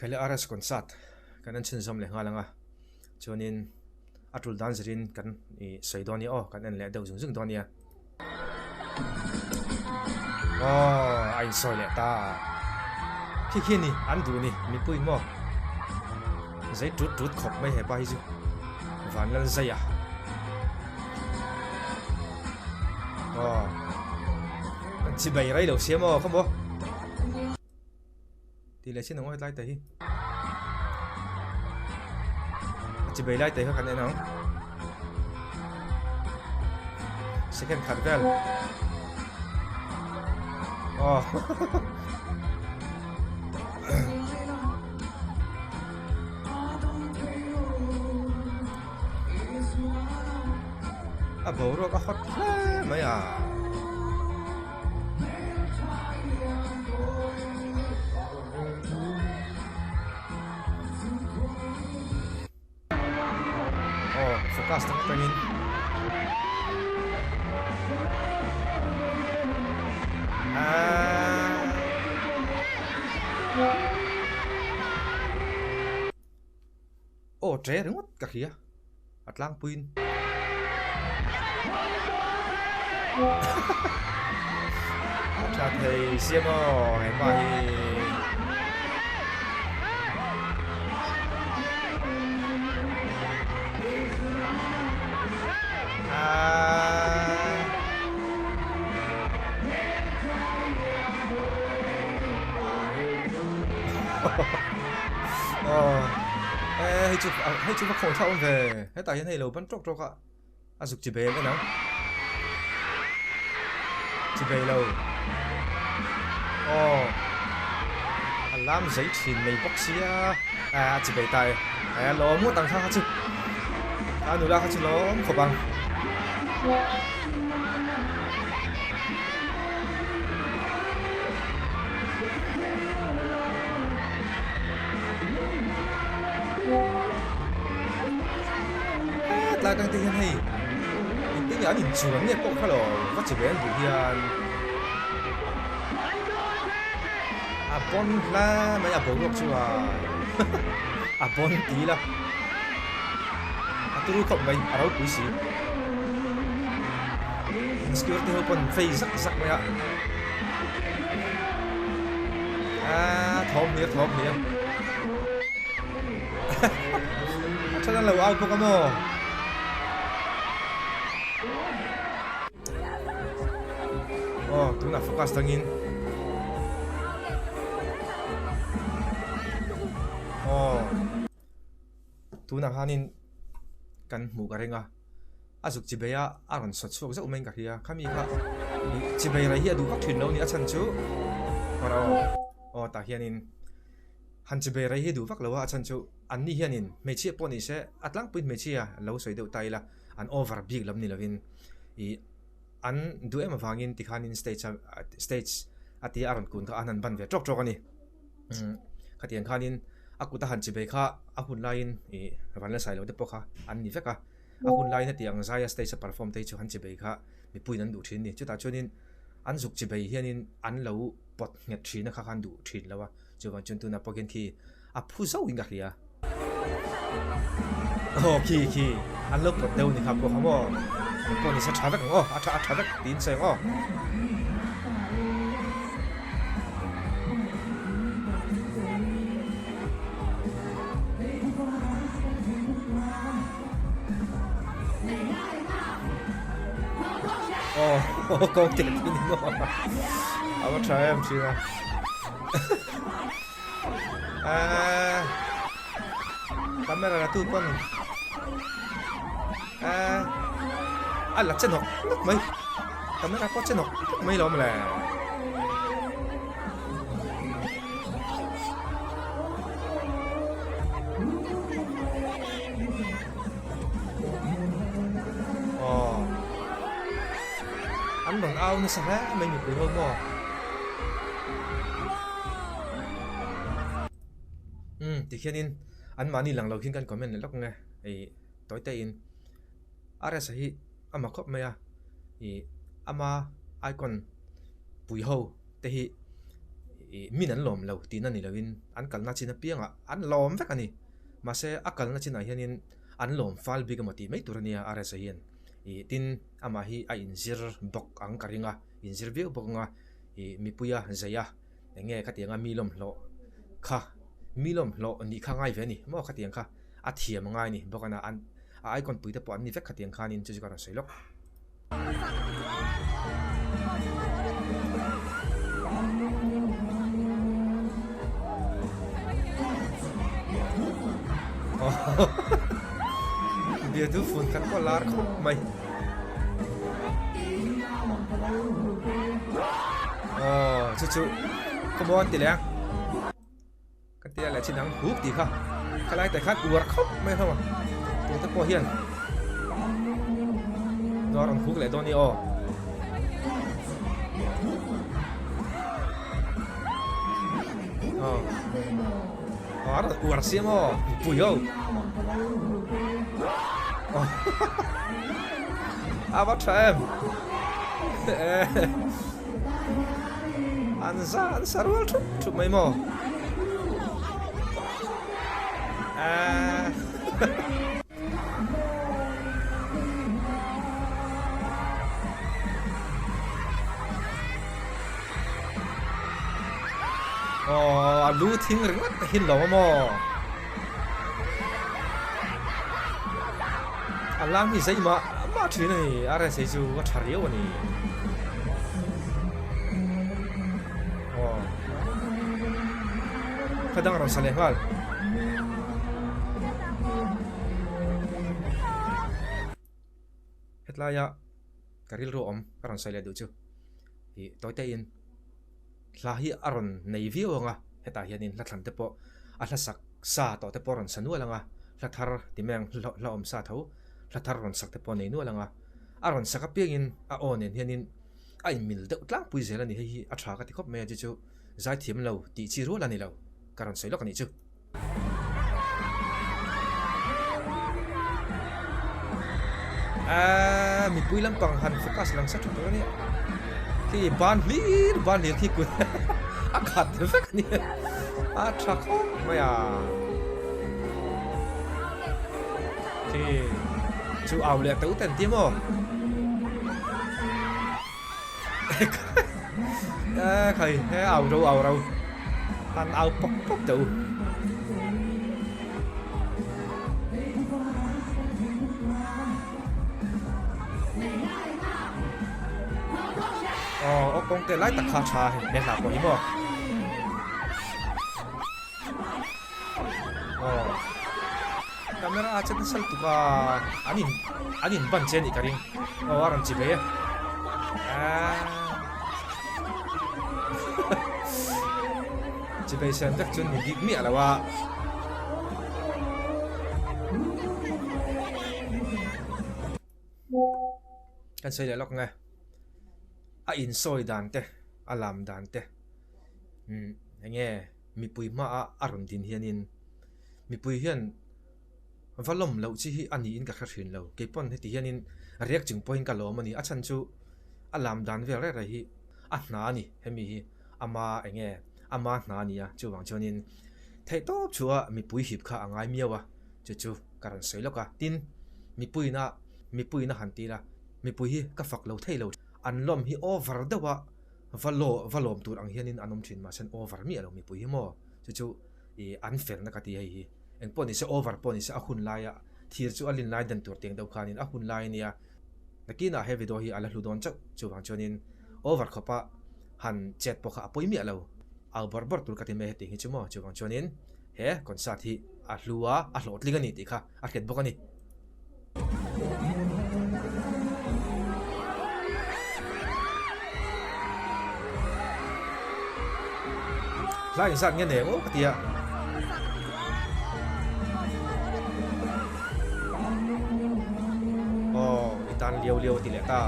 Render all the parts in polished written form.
Khele RS concert kan en chhunzawm leh nghal ang a, chuanin a tul dan zirin kan ih sawi dawn nia aw, kan en leh deuh zung zung dawn nia. Aw a insawi leh ta, khi khi a ni an duh ni mipui maw zei tut tut khawp mai hepa hi chu Vanlal Zaia. Aw an chibai rei lo sia maw khaw maw. Tih leh chin ang aw hetlai te hi. A chi bei lai te kha kan en ang. Second khat vel. Oh. A boruak a hot hle mai a. Aw focus tak atangin Aaa Aw tre ringawt ka hria. A tlangpuiin a tha thei sia maw hepa hi. Hei chu hei chu va khawn thlak awm ve hetah hian hei lo ban tawk tawk a a zuk chi bel en ang chi bei lo aw a lam zei thin mai bawk sia a chi bei ta e a lawm ngawt ang kha kha chu a nula kha chu lawm khawp ang. Hetlai atang te hian hei engtin nge an inchuan nge pawh kha lo va che ve an duh hian a bawn hla mai a boruak chu a a bawn ti ila a turu khawp mai a ropui si security ho pawn fei zak zak mai a. A thawm hlir thawm hlir. A then an lo au bawk a maw? Aw tunah focus dangin. Aw tunah khanin kan hmuh ka ring a. A zuk chibei a, a rawn sawt chhuak zauh maiin ka hria. Khami kha chibei rei hi a duh vak thin lo ni a chhan chu Awr aw aw tah hianin han chibei rei hi a duh vak lo a, a chhan chu anni hianin hmeichhia pawh ni se a tlangpuiin hmeichhia lo sawi deuh ta ila an over bik lam ni lovin ih an duh em avangin tikhanin stage a stage a tia a rawn kun kha an han ban ve tawk tawk a ni. Khatiang khanin a kut a han chibei kha a hun laiin ih Vanlalsai lo te pawh kha an ni vek a. A hun laiin heti ang zaia stage a perform te hi chu han chibei kha mipuiin an duh thin a ni. Chutah chuanin an zuk chibei hianin an lo pawt nghet thin a kha kha an duh thin lo a. Chuvang chuan tunah pawh khian khi a phu zauhin ka hria. Aw khi khi an lo pawt deuh ni kha pawh kha maw eng pawh ni se tha vek ang aw a tha a tha vek tiin sawi ang aw. Aw kawng teh thin in aw a va tha em thin a Aaa camera la tu pawn aaa a la che nawk nawk mai camera pawh che nawk nawk mai lo maw le. Aw an rawn au nasa hle mai mipui ho maw. Umm ti khianin an mahni lang lo khian kan comment leh lawk nge ih tawi te in RS a hi a ma khawp mai a ih ama icon pui ho te hi. Ih min an lawm lo tihna ni loin an kalna chin apiangah an lawm vek a ni. Mahse a kalna chinah hianin an lawm fal bik emaw tih mai tur a nia RSA hian. Ih tin amah hi a inzir bawk ang ka ring a, inzir viau bawk ang a, ih mipuia zei a eng nge khatianga mi lawm hlawh kha mi lawm hlawh nih kha ngai ve a ni maw khatiang kha a thiam a ngai a ni bawk a na an a icon pui te pawh an ni vek khatiang khanin chu chu ka rawn sawi lawk. Biatu fun khat pawh lar khawp mai. Aw chu chu khawmuan ti leh ang. Ka tia leh chin ang huk tih kha khalai te khan uar khawp mai hlawm a tute pawh hian nuar an huk leh dawn ni aw. Aw a rawn uar siam aw mipui ho a va tha em An za an sa rual thup thup mai maw? Aw a lu thing ringawt te hin lo a maw? A lang hi zei mah mah thin a ni, a rsa chu a tha riau a ni. Aw. Ka dang rawn sa leh nghal. Hetlaia ka rilru awm ka rawn sawi leh duh chu ih tawite in hla hi a rawn nei viau ang a, hetah hianin hla thlan te pawh a hla sak sa tawh te pawh a rawn sa nual ang a, hla thar ti mai ang hla awm sa tho hla thar rawn sak te pawh a nei nual ang a, a rawn sak apiangin a aw nen hianin a inmil deuh tlangpui zel a ni, hei hi a tha ka ti khawp mai a chu chu zaithiam lo tih chi rual a ni lo ka rawn sawi lawk a nih chu. Aaa mipui lampang han focus lang sa tha tur a nia khi ban hlir ban hlir khi kut a khat vek a nia a tha khawp mai a khi chu au leh teuh ten tia maw Ê khầy he au râu au râu han au pawp pawp teh u. Aw aw kawng te lai tak kha tha he hla pawh hi maw. Aw camera a che nasa lutuk a an in an in ban che anih ka ring aw a rawn chi ve a chi ve sen vek chuan ni bik miah lo a kan sawi leh lawk nge a insawi dan te a lam dan te umm enge mipui hmaah a rawn din hianin mipui hian va lawm loh chi hi a niin ka hre thin lo keipawn heti hianin riak chung pawhin ka lawm a ni a chhan chu a lam dan vel reng reng hi a hna a ni hemi hi ama enge ama hna a ni a chuvang chuanin theih tawp chu a mipui hip kha a ngai miau a chu chu ka rawn sawi lawk a tin mipuiin a mipuiin a han ti la mipui hi ka fak lo thei lo an lawm hi over deuh a. Va law va lawm tur ang hianin an awm thin mahse an over miah lo mipui hi maw chu chu ih an felna ka ti hei hi eng pawh nise over pawh nise a hun laia thir chu a lin lai dan tur tiang deuh khanin a hun lai ania nakinah he video hi a la hlu dawn chauh chuvang chuanin over khawpa han chet pawh kha a pawi miah lo au bawrh bawrh tur ka ti mai hetiang hi chu maw chuvang chuanin he concert hi a hlu a a hlawhtling a ni tih kha a hriat bawk a ni. Hla inzat nge nei ang aw ka ti a. Aw i tan liau liau a ti leh ta.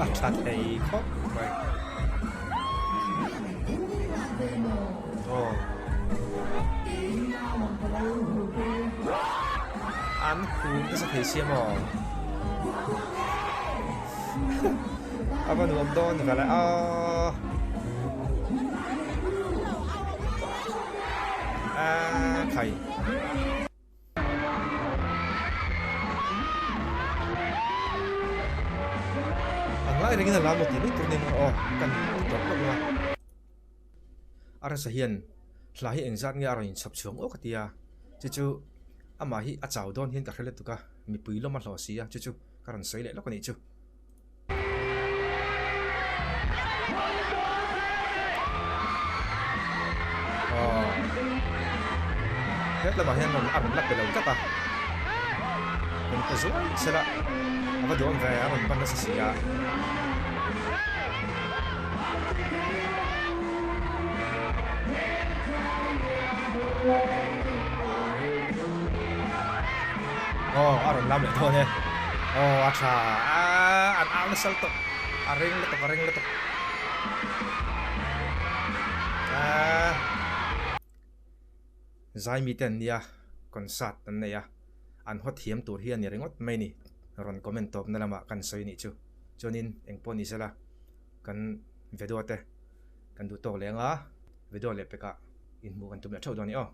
A tha thei khawp mai. Aw. An khum nasa thei sia maw? A va nuam dawn ve le a. A khai. A ngai rengin a lam maw tih mai tur nen aw kan ti tawp lawk a. A rasa hian hla hi engzat nge a rawn inchhawp chhuang awk a ti a, chu chu amah hi a chau dawn hian ka hre lutuk a, mipui lawm a hlawh si a, chu chu ka rawn sawi leh lawk a nih chu. Aw het lamah hian rawn a rawn la pe lo tlat a, rawn pe zuai sela a va duhawm ve a rawn pan nasa si a. Aw a rawn lam leh dawn e aw a tha aaa an au nasa lutuk a ring lutuk a ring lutuk aaa zai mite an nia concert an nei a an haw thiam tur hi a ni ringawt mai ni rawn comment tawp na lamah kan sawi nih chu chuanin engpawh ni sela kan video te kan duh tawk leh anga video leh pekah inhmuh kan tum leh theuh dawn a ni aw.